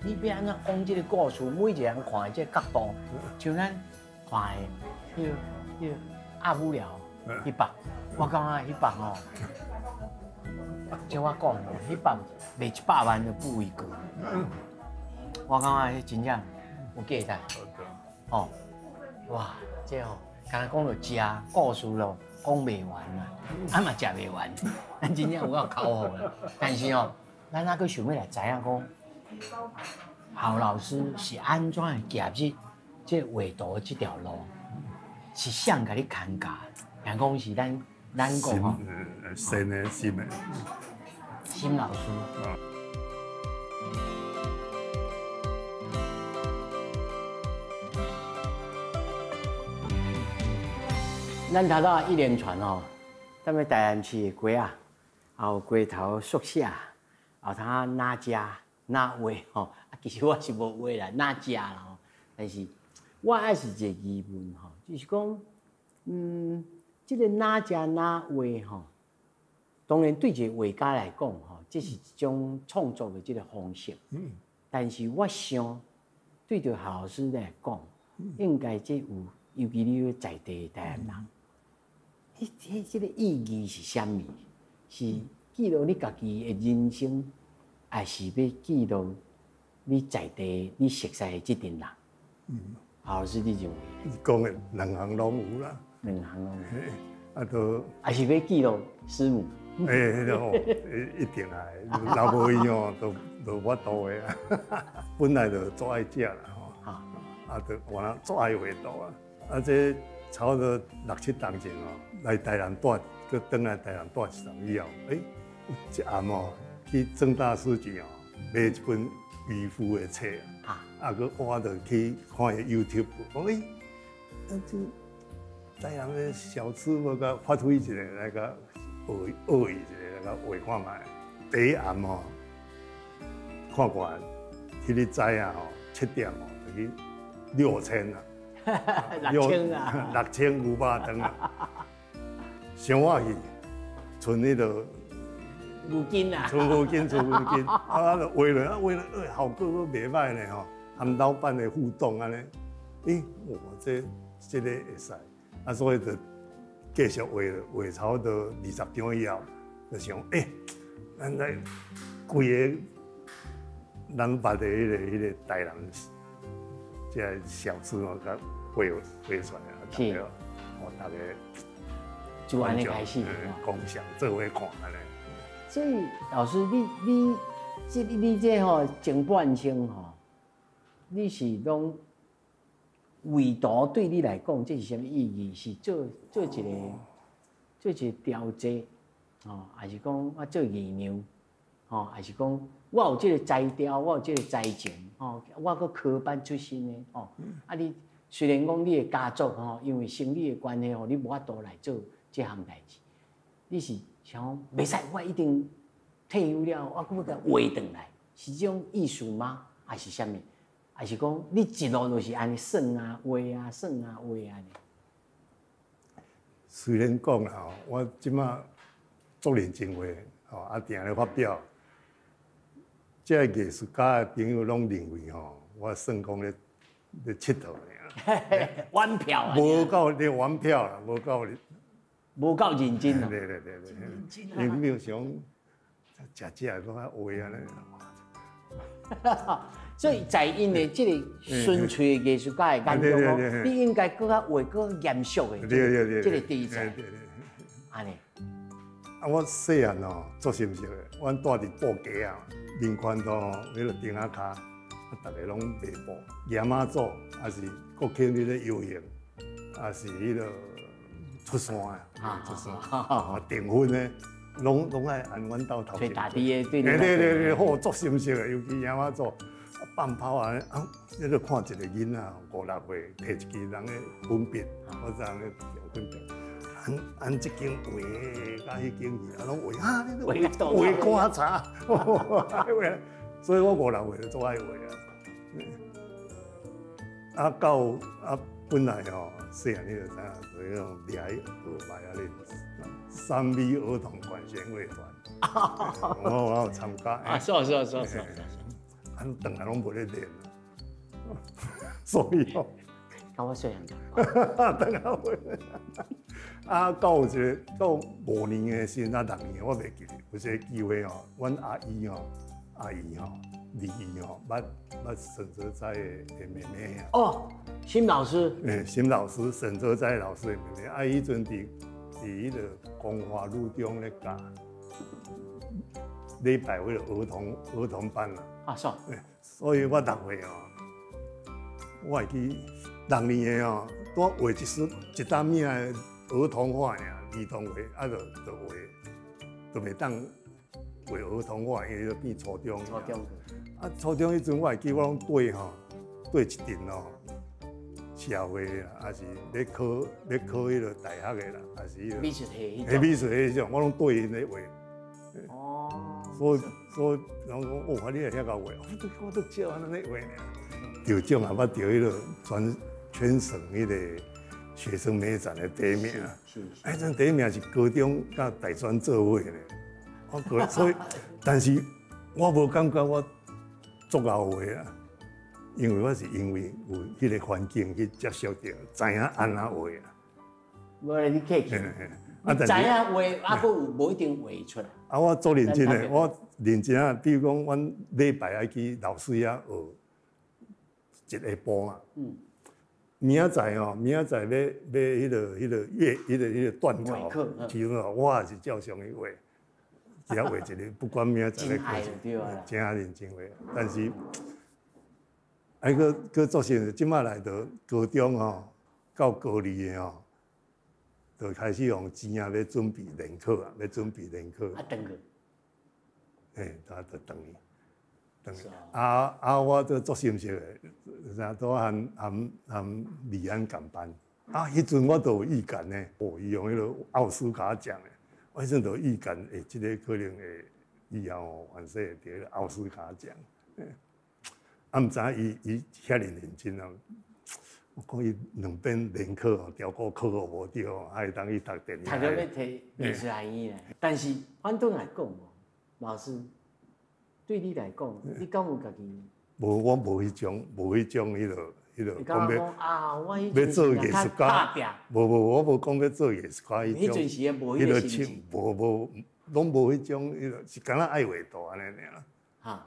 A: 你欲按怎講這個故事，每一個人看的這個角度，像咱看的彼個鴨母寮彼幅。我感覺彼幅吼，照我講吼，彼幅賣100萬就不為過。我感覺彼真正有價值。哦，哇，這吼，敢若講著食故事咯，講袂完啦，啊嘛食袂完，咱真正有夠口福啦。但是吼，咱猶閣想欲來知影講，侯老師是按怎會踏入這畫圖這條路，是誰共你牽教？聽講是咱。咱講吼，
B: 新的新的，
A: 新老師。咱頭拄一連串吼，踮咧台南市的街仔，也有街頭速寫，後通哪食哪畫吼。啊，其實我是無畫啦，哪食啦吼。但是我還是一個疑問吼，就是講，這個哪食哪畫吼，當然對一個畫家來講，吼，這是一種創作的這個方式。但是我想，對著夏老師來講，應該這有，尤其你在地的台南人，彼這個意義是啥物？是記錄你家己的人生，還是欲記錄你在地你熟似的這陣人？夏老師，你認為？
B: 你講的兩項攏有啦。
A: 兩項攏有。
B: 啊，都
A: 還是欲記錄師母？
B: 欸，彼個吼，一定愛，若無伊吼，都無法度的啊。本來就足愛食啦吼，啊，就我若足愛畫圖啊。啊，這差不多六七冬前吼，來台南蹛，閣轉來台南蹛一冬以後，欸，有一暗吼去正大書局吼買一本漁夫的冊，啊，閣我就去看伊 YouTube，講欸，啊這台南的小吃，無共發揮一下來共學學伊一下，來共畫看覓。第一暗吼，看過來，彼日早啊吼，7點吼，就去6000啊，
A: 6000啊，
B: 6000牛肉湯啊，想我去，賰彼个
A: 牛筋啊，
B: 賰牛筋，賰牛筋，啊，就畫落，啊畫落，欸，效果閣袂䆀呢吼，和老闆的互動按呢，欸，哇，這個會使，啊，所以就繼續畫，畫差不多20張以後，就想，欸，咱來規个咱捌的彼個台南這个小吃哦，共畫畫出來啊，大家，哦，大家
A: 就按呢開始，
B: 共享做伙看按呢。
A: 所以老師，你這吼前半生吼，你是攏畫圖對你來講，這是啥物意義？是做一個調劑，吼，還是講我做藝娘，吼，還是講我有這個才調，我有這個才情，吼，我閣科班出身的，吼，啊你雖然講你的家族吼，因為生理的關係吼，你無法度來做這項代誌，你是想講袂使，我一定退休了，我閣欲共畫轉來，是這種意思嗎？還是啥物？還是講你一路就是按呢算啊畫啊算啊畫按呢？
B: 雖然講啦吼，我這馬足認真畫，吼啊，定咧發表，這个藝術家的朋友攏認為吼，我算講咧𨑨迌爾。
A: 玩票啊！
B: 無夠咧玩票啦，無夠
A: 無夠認真啊！
B: 對對對對，因為想食食閣較畫按呢。
A: 所以在𪜶的這个純粹的藝術家的眼中哦，你應該閣較畫閣嚴肅的這個題材。按呢。
B: 啊，我細漢哦，足心色的，阮蹛佇布街啊，民權路彼个頂仔跤，啊，逐个攏賣布，迎媽祖，抑是國慶日咧遊行，抑是彼个出山啊，出山啊，訂婚的，攏愛按阮兜頭前。
A: 大滴的對。
B: 對對對，好足心色的，尤其迎媽祖，放炮啊，啊，你著看一个囡仔五六歲，提一支人的粉筆，我知影咧用粉筆。按這間畫，佮彼間去，啊，攏畫啊，你畫畫觀察，畫，所以我五六歲就足愛畫啊。啊，到啊，本來吼，細漢你就知影，就彼種掠去學賣啊咧，3V 兒童管弦樂團，我有參加。
A: 啊，是是是是是。
B: 啊，轉來攏無咧練，所以哦，
A: 佮我細漢。
B: 轉來無。啊，到一个到5年的時陣，啊6年我袂記得，有一个機會吼，阮阿姨吼，阿姨吼，二姨吼，捌捌沈哲哉的妹妹啊。
A: 哦，沈老師。
B: 欸，沈老師，沈哲哉老師的妹妹，啊，彼陣佇彼个光華女中咧教，禮拜彼个兒童班啦。
A: 啊，是。
B: 所以我6歲哦，我會記6年的哦，拄畫一書一擔物的兒童畫爾，兒童畫，啊，就畫，就袂當畫兒童畫，因為就變初中。
A: 初中。
B: 啊，初中彼陣我會記，我攏對吼，對一陣哦，社會啦，抑是咧考彼个大學的啦，抑是彼个
A: 美術系彼種。
B: 美術系彼種，我攏對𪜶咧畫。
A: 哦。
B: 所以人講，哦，你會遐𠢕畫，我都照按呢咧畫爾。得獎也捌得彼个全省彼个學生美展的第一名。
A: 是。
B: 彼陣第一名是高中佮大專做伙呢。我個所以，但是我無感覺我足𠢕畫啊，因為我是因為有彼個環境去接觸著，知影按怎畫啊。
A: 無咧，你客氣。
B: 啊，
A: 知影畫，啊，閣有無一定畫出來。
B: 啊，我足認真的，我認真啊。比如講，阮禮拜愛去老師遐學一下晡啊。明仔載哦，明仔載欲欲彼个彼个月彼个彼个段考，其實我也是照常去畫，只要畫一个，不管明仔載欲考試，真愛認真畫。但是，啊，閣閣做成，這擺來到高中吼，到高二的吼，就開始用錢啊，欲準備聯考啊，欲準備聯考。
A: 啊，轉去。
B: 嘿，啊，就轉去。啊啊！我都足心適的，啥都含含含李安共班。啊，彼陣我都有預感呢，哦，伊用彼个奧斯卡獎的，我彼陣就有預感，欸，這个可能會以後哦，凡勢會得奧斯卡獎。啊，毋知影伊伊遐爾認真啊！我講伊兩邊聯考哦，調過考予無著，啊會當去讀電影。
A: 讀著欲提藝術學院咧，但是反轉來講哦，老師。對你來講，你敢有家己？
B: 無，我無彼種，無彼種彼个彼个
A: 講欲啊，我彼陣
B: 做藝術家，無無，我無講欲做藝術家彼種。
A: 彼陣時無彼個心情。
B: 無無，攏無彼種彼个，是敢若愛畫圖按呢爾。
A: 哈。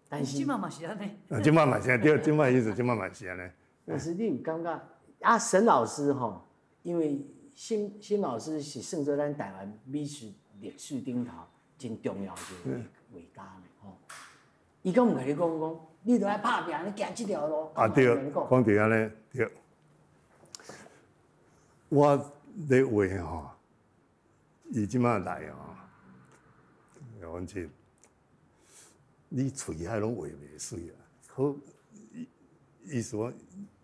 A: 但是。
C: 這馬嘛是按呢。
B: 啊，這馬嘛是對，這馬意思，這馬嘛是按呢。
A: 但是你有感覺啊？沈老師吼，因為沈沈老師是算做咱台灣美術歷史頂頭真重要一個畫家呢，吼！伊敢有共你講講，你著愛拍拚，你行這條路。
B: 啊對，講著按呢對。我咧畫吼，伊這馬來吼，反正你喙遐攏畫袂媠啊。好，意思講，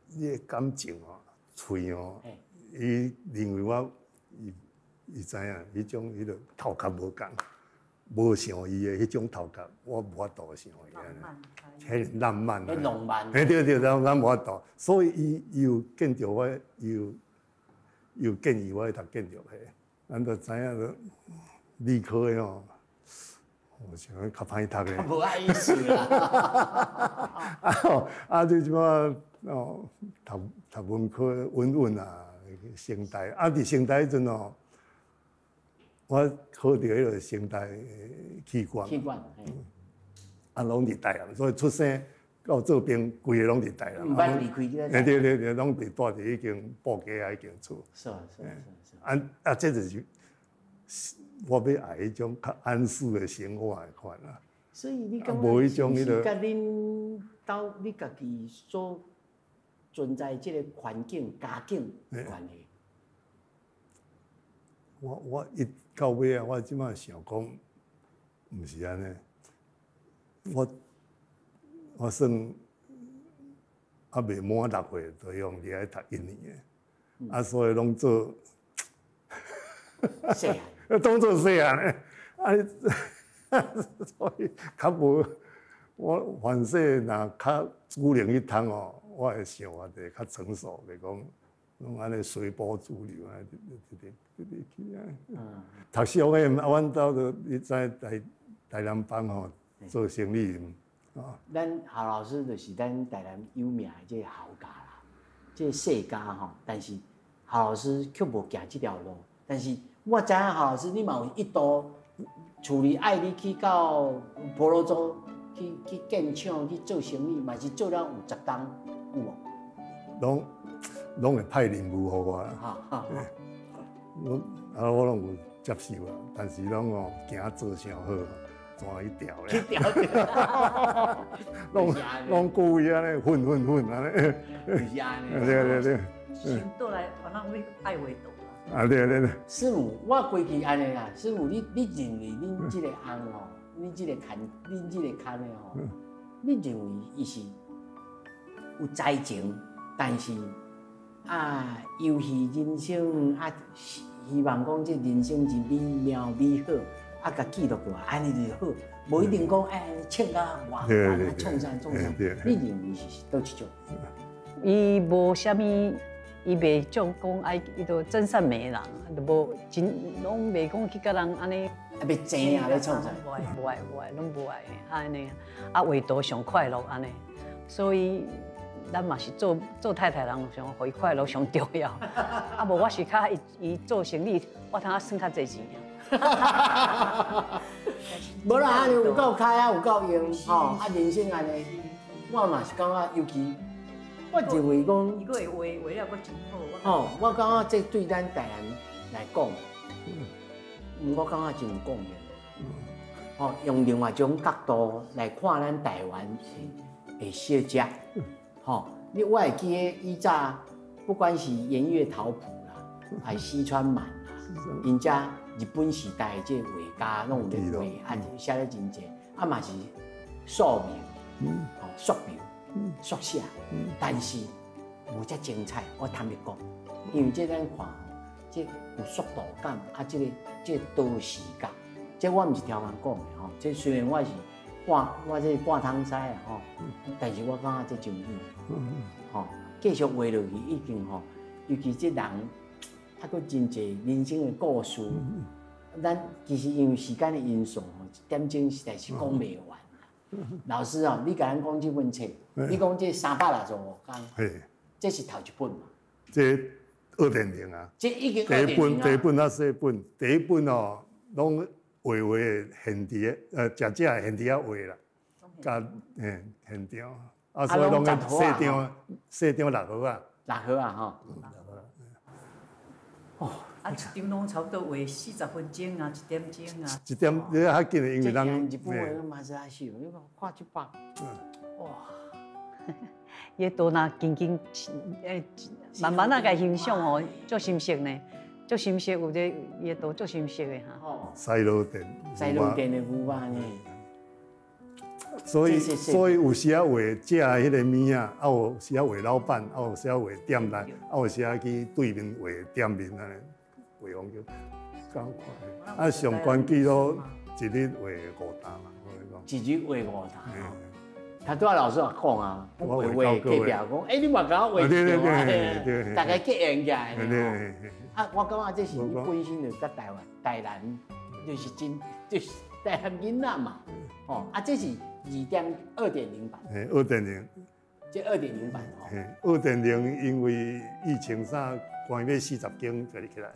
B: 你的感情吼，喙吼，伊認為我，伊伊知影，彼種彼个頭殼無仝。無像伊的彼種頭殼，我無法度像伊按呢，彼浪漫，
A: 彼浪漫，
B: 嘿對對，咱無法度，所以伊伊有建築我，伊有有建議我去讀建築系，咱就知影就理科的吼，我想講較歹讀咧。
A: 無愛意思啦。
B: 啊吼，啊這這擺哦，讀讀文科穩穩啊，成大啊，佇成大彼陣哦。我考著彼个成大企管，
A: 企管，
B: 啊，攏佇台南，所以出生到做兵，規个攏佇台南。
A: 毋捌離開這。
B: 對對對，攏佇住佇彼間布街仔彼間厝。
A: 是是是。
B: 啊啊，這就是我欲愛彼種較安適的生活的款啊。
A: 所以你感
B: 覺
A: 是是佮恁兜你家己所存在這个環境、家境有關係？
B: 我我一到尾啊，我這擺想講，毋是按呢。我我算猶未滿六歲，就用入來讀一年的，啊，所以攏做
A: 細漢，
B: 當做細漢的，啊，所以較無我凡勢若較主流去讀哦，我的想法就會較成熟，袂講攏按呢隨波逐流啊，直直直直去啊。讀小的，阮兜就你知台台南幫吼做生意。
A: 咱郝老師就是咱台南有名的這个豪家啦，這个世家吼。但是郝老師卻無行這條路。但是我知影郝老師，你嘛有一度厝裡愛你去到婆羅洲去去建廠去做生意，嘛是做了有十冬，有無？
B: 攏攏會派任務予我。我啊，我攏有接受啊，但是攏哦驚做傷好，怎去調咧？
A: 去調，
B: 攏攏故意按呢混混混按呢。
A: 就是按呢。
B: 對對對。
C: 想倒來，反正我愛畫圖啦。
B: 啊對對對。
A: 師母，我過去按呢啦，師母，你你認為恁這個翁吼，恁這個牽，恁這個牽的吼，你認為伊是有才情，但是啊，遊戲人生啊，希望講這人生是美妙美好，啊，共記錄落來，按呢就好，無一定講哎，穿啊偌啊，創啥創啥，你認為是佗一種？
C: 伊無啥物伊袂像講愛，伊都真善美人，就無真攏袂講去佮人按呢。
A: 啊，欲爭啊，咧創啥？
C: 無愛，無愛，無愛，攏無愛，按呢。啊，畫圖上快樂按呢，所以咱嘛是做做太太人，想予伊快樂上重要。啊，無我是較伊伊做生意，我通仔算較濟錢。
A: 無啦，按呢有夠開啊，有夠用吼，啊，人生按呢，我嘛是感覺，尤其我認為講，
C: 伊閣會畫畫了閣真好。
A: 吼，我感覺這對咱台南來講，我感覺真有貢獻。吼，用另外一種角度來看咱台灣是會小食，吼，你我會記得以早，不管是鹽月桃甫啦，還是西川滿啦，𪜶遮日本時代的這個畫家攏有咧畫，啊寫咧真濟，啊嘛是素描，吼素描、速寫，但是無遮精彩。我坦白講，因為這咱看吼，這有速度感，啊，這個多視覺，這我毋是刁工講的吼。這雖然我是半我這半桶西啊吼，但是我感覺這真美，吼，繼續畫落去已經吼，尤其這人。啊，閣真濟人生的故事，咱其實因為時間的因素吼，一點鐘實在是講袂完。老師哦，你共咱講這本冊，你講這365天，這是頭一本嘛？
B: 這2.0啊，
A: 這已經
B: 第一本，第一本較細本，第一本哦，攏畫畫現佇個，食食現佇遐畫啦，佮現場，啊，所以攏細張，細張六盒啊，
A: 六盒啊吼。哦，
C: 啊，一張攏差不多畫40分鐘啊，一點鐘啊。
B: 一點你較緊的，因為咱
A: 日本畫嘛是較少，你看看這百，哇！
C: 伊圖若緊緊，慢慢仔共欣賞吼，足深色呢，足深色有這伊的圖足深色的哈。
A: 哦，
B: 西螺店，
A: 西螺店的牛肉呢？
B: 所以有時仔畫食的彼個物仔，啊有時仔畫老闆，啊有時仔畫店內，啊有時仔去對面畫店面按呢，畫風就較快。啊，上懸紀錄一日畫五擔嘛，我跟你講。
A: 一日畫五擔。頭拄仔老師也講啊，畫畫隔壁講，欸，你嘛共我畫一張啊，大家結緣起來呢。啊，我感覺這是你本身就佮台灣、台南，就是真就是台南囡仔嘛。哦，啊，這是2.0版。
B: 嘿，二點零。
A: 這二點零版哦。
B: 嘿，二點零因為疫情啥關欲40間才起來，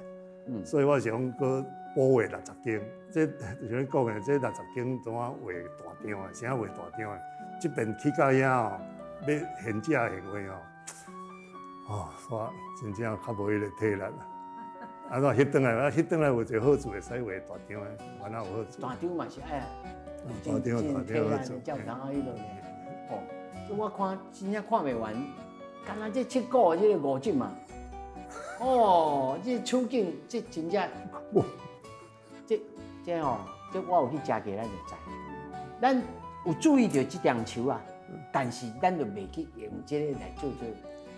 B: 所以我想閣補畫60間。這就像你講的，這六十間怎啊畫大張的？啥畫大張的？這邊去到遐哦，欲現食現畫哦，哦，煞真正較無彼個體力啦。啊，怎翕轉來？啊，翕轉來有一個好處，會使畫大張的，原來有好處。
A: 大張嘛是愛，
B: 大張大張好處。
A: 才有通彼落呢。哦，這我看真正看袂完，敢若這七股這個五指嘛。哦，這處境這真正，這吼，這我有去食過，咱就知。咱有注意著這張樹啊，但是咱就袂去用這個來做做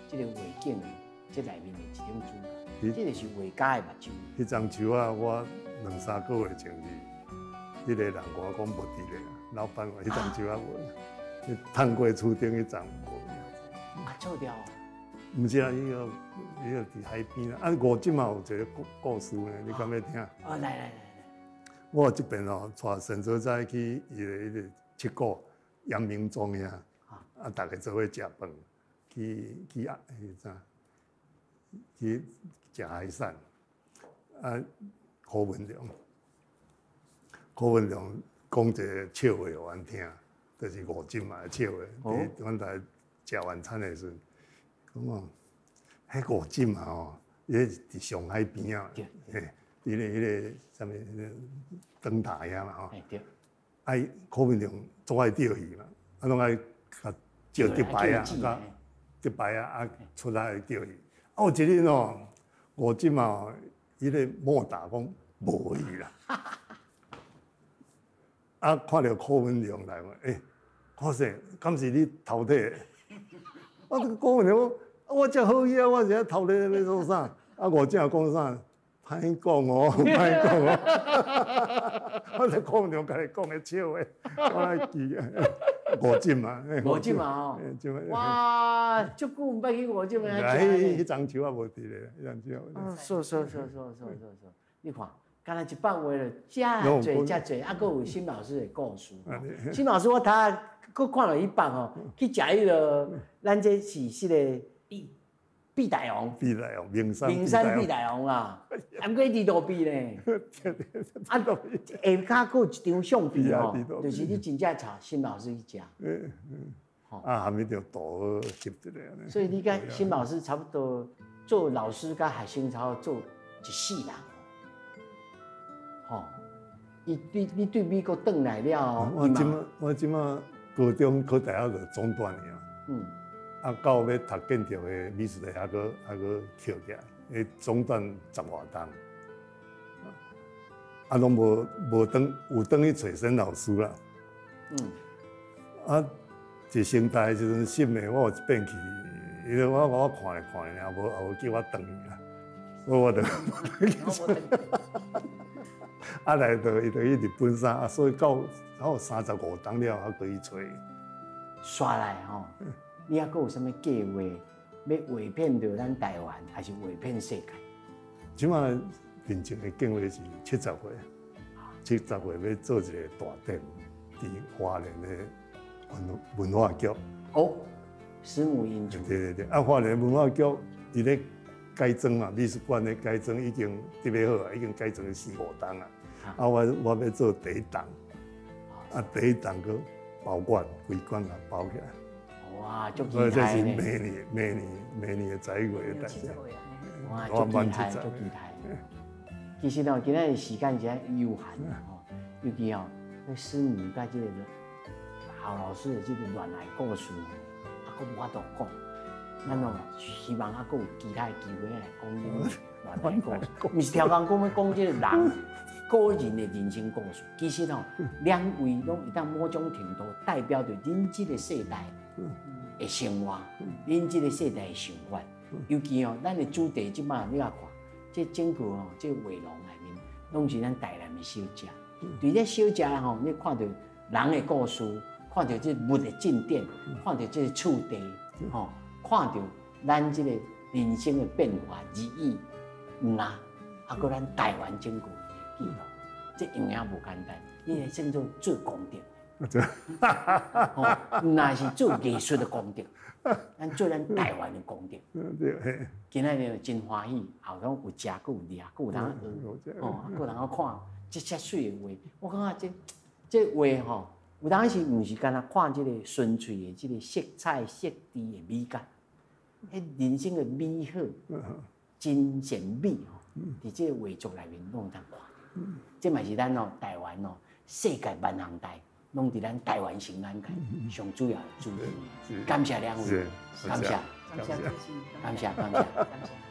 A: 這個畫景的這內面的一種主角，這個是畫家的目睭。
B: 彼欉樹仔，我兩三個月前去，彼個人共我講無佇咧，老闆話彼欉樹仔無，彼趁過厝頂彼欉無。
A: 啊，錯掉。
B: 毋是啊，伊個佇海邊啊。啊，五指嘛有一個故事呢，你敢欲聽？
A: 哦，來來來來。
B: 我這邊哦，帶沈哲哉去伊个彼個七股陽明莊遐，啊，逐家做伙食飯，去啊，彼啥，去食海產。啊，柯文龍，柯文龍講一個笑話予阮聽，就是五指嘛的笑話。佇阮逐食晚餐的時陣，講哦，彼五指嘛吼，伊佇上海邊仔，嘿，佇咧彼個啥物彼個燈塔遐嘛吼。
A: 對。
B: 啊，柯文龍總愛釣魚嘛，啊，攏愛共借竹排啊，共竹排啊，啊，出來釣魚。啊，有一日哦，五指嘛吼，彼個莫打講無魚啦。啊，看著柯文龍來，欸，柯先生，敢是你偷摕的？啊，這個柯文龍講，我遮好魚啊，我是咧偷摕欲創啥？啊，五指講啥？歹講哦，歹講哦。我這柯文龍共你講的笑話，我來記。五浸嘛，
A: 五浸嘛吼。哇，足久毋捌去五浸啊！
B: 彼樟樹也無佇咧，彼樟樹。
A: 是是是是是是是，你看，敢若一百話就遮濟遮濟，啊，閣有沈老師的故事。沈老師，我頭仔閣看著彼百吼，去食彼个，咱這是彼个畢大王。
B: 畢大王，名山。
A: 名山畢大王啦，啊，毋過佇路邊呢。啊，下跤閣有一張相片吼，就是你真正帶沈老師去食。
B: 啊，下面就圖翕一个。
A: 所以你佮沈老師差不多做老師佮學生差不多做一世人。吼，伊對你對美國轉來了後，
B: 我這馬高中考大學就中斷去啊。啊，到欲讀建築的美術系，猶閣捡起來，彼中斷十外冬，啊，攏無轉，有轉去揣沈老師啦。啊，一升大學時陣新的，我有一遍去，伊講我看咧看咧，也無叫我轉去啦，所以我就無轉去。啊，來就伊就去日本啥，啊，所以到35冬了，猶閣去揣。
A: 煞來吼。你猶閣有啥物計劃欲畫遍著咱台灣，抑是畫遍世界？
B: 這馬面前的計劃是七十歲，七十歲欲做一個大展，佇花蓮的文化局。
A: 哦，師母因厝。
B: 對對對，啊，花蓮文化局伊咧改裝嘛，美術館咧改裝已經特別好啊，已經改裝四五棟啊。啊，我欲做第一棟，啊，第一棟閣包館，規館啊包起來。
A: 哇，足厲害呢！
B: 這是明年的11月的代誌。
A: 哇，足厲害，足厲害。其實哦，今仔日時間真有限吼，尤其吼，彼師母佮這個郝老師的這個戀愛故事，啊，閣無法度講。咱哦，希望啊，閣有其他的機會來講這個戀愛故事。毋是刁工講欲講這個人個人的人生故事。其實吼，兩位攏會當某種程度代表著恁這個世代的生活，恁這個世代的想法。尤其吼，咱的主題這馬你若看，這整個吼，這畫廊內面，攏是咱台南的小食。佇這小食吼，你看著人的故事，看著這物的進展，看著這個厝地，吼，看著咱這個人生的變化而已，毋若，啊，閣咱台灣整個的記錄，這樣也無簡單。你來算做做功德。吼，毋若是做藝術的功德，咱做咱台灣的功德。今仔日真歡喜，後頭有食，閣有掠，閣有通學，吼，閣有通看這遮媠的畫。我感覺這畫吼，有當時毋是干焦看這個純粹的這個色彩設置的美感，彼人生的美好、真善美吼，佇這個畫作內面攏會當看著。這嘛是咱哦台灣哦世界萬行代，攏佇咱台灣神眼界上主要的主題。感謝兩位，感謝，
C: 感謝，
A: 感謝，感謝。
C: 感謝。